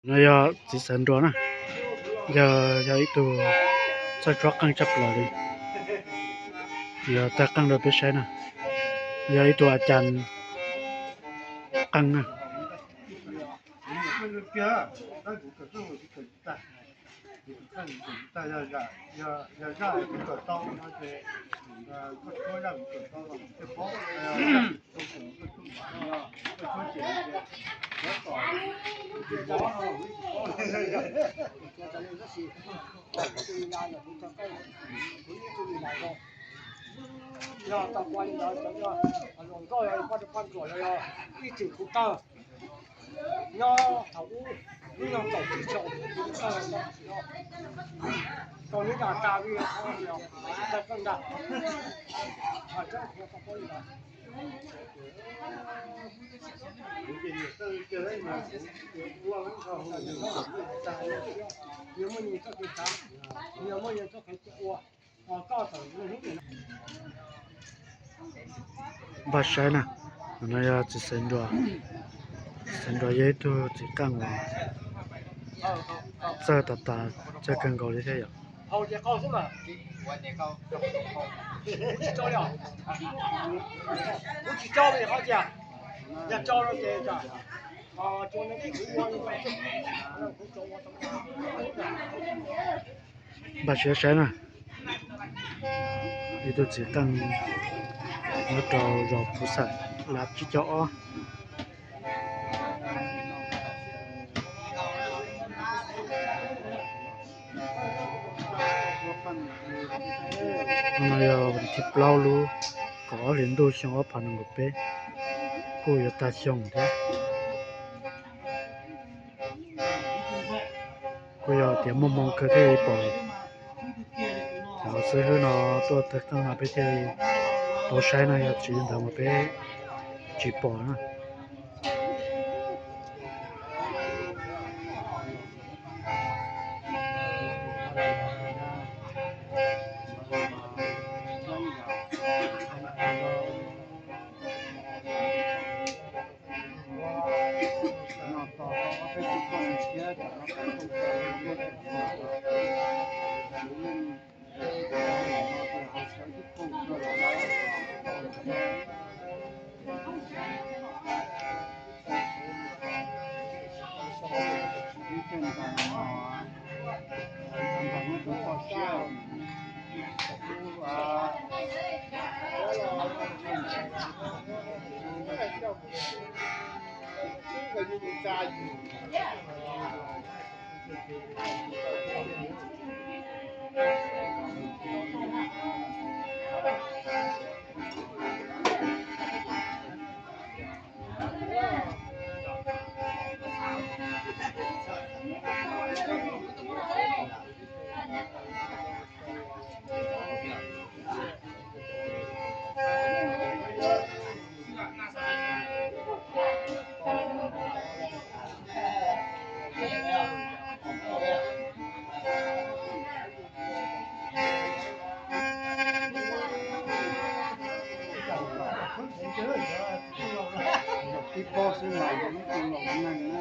No yog txiv xeev nruas na, yog, yog ib tug txawj tsuab qeej tshaj plaws li, yog tag qeej rau peb saib na, yog ib tug a cas qeej na. Yog tau ua li ntawd, cov hluas nkauj yog poj, poj ntsuam los yog ib txwm kuv tawg nyob thaum ub, hnub nyoog thaum tsis tshua tawg no, tau neb dag tas li, tawg kawg ntag. Npaj saib na, no yog txiv xeev nruas, txiv xeev nruas yog ib tug txiv qeej uas txawj tas tas, txawj kawg nkaus li thiab yom. Npaj siab saib na, ib tug txiv qeej nyob rau zos Phuv Xam Lav tsib caug ob. No yog vas thib plaub lub kaum ob hlis ntuj xyoo ob phav nees nkaum peb, kuj yuav tag xyoo thiab. Kuj yog tias muaj hmoo kawg thiaj li pom cov xib hwb no tuaj tawg qeej no peb thiaj li tau saib no, yog tsis li ntawd mas peb tsis pom na. Tib pob xwb mas ib tug laus neeg na.